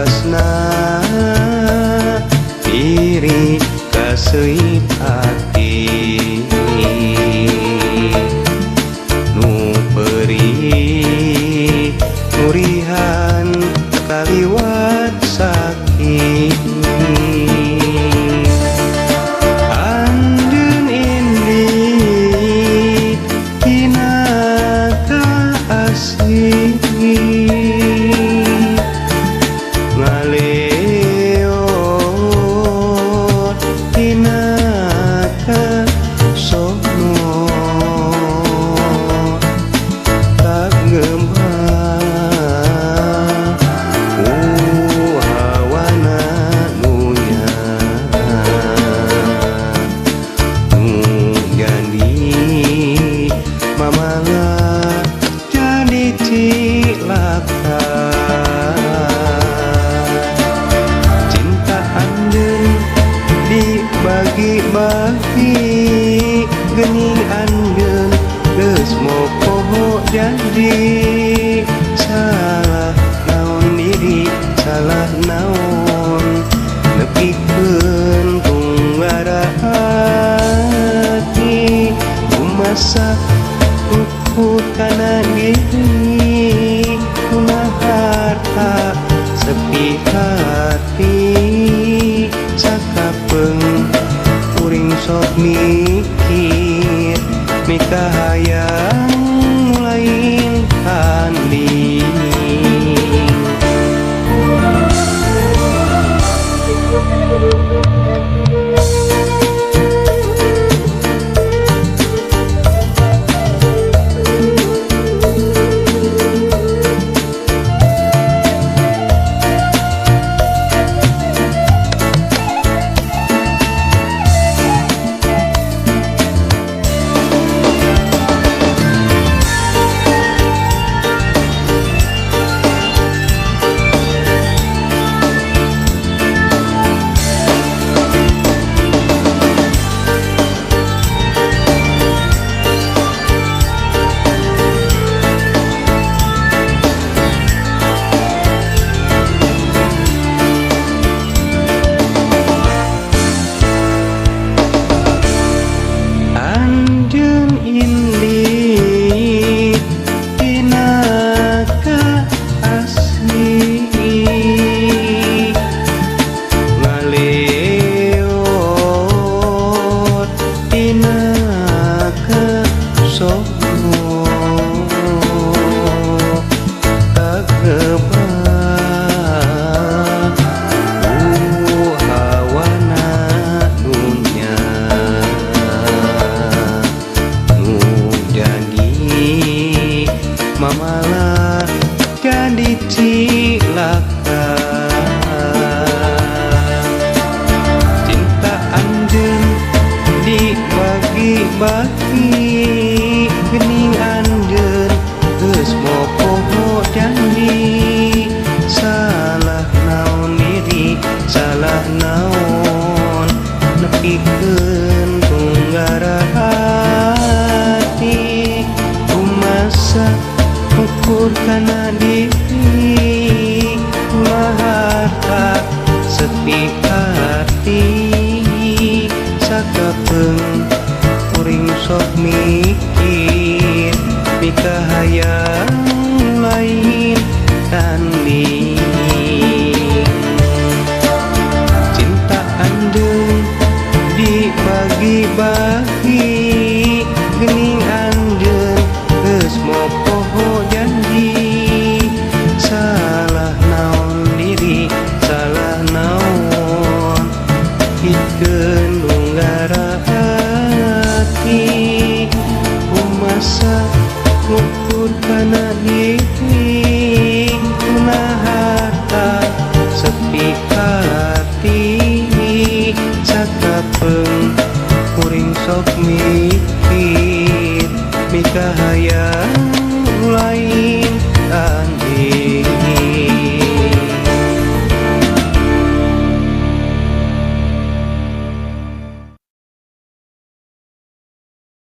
Ikhlasna diri kaseuit hati nu perih murihan kaliwat sakit. Anjeun indit tina kaasih ngaleot tina kasono kagemah ku hawana dunya nu jadi mamala jadi cilaka. Cinta anjeun dibagi-bagi geuning anjeun geus mopoho janji. Salah naon diri salah naon nepikeun tunggara hati kumasa luput kana diri kuna harta sepi hati sakapeung kuring sok mikir mikahayang lain tanding. Anjeun indit tina kaasih ngaleot tina kasono kagebah ku hawana dunya nu jadi mamala jadi cilaka. Cinta anjeun dibagi-bagi geuning anjeun geus mopoho janji. Salah naon diri salah naon nepikeun tunggara hati kumasa ukur kana diri kumaha sepi hati sakapeung kuring sok mikir mikahayang lain tanding. Cinta anjeun dibagi-bagi geuning anjeun geus mopoho janji. Salah naon diri salah naon pikeun nunggara hati kumasa ngukur kana diri kuna harta sepi hati sakapeung kuring sok mikir mikahayang lain tanding.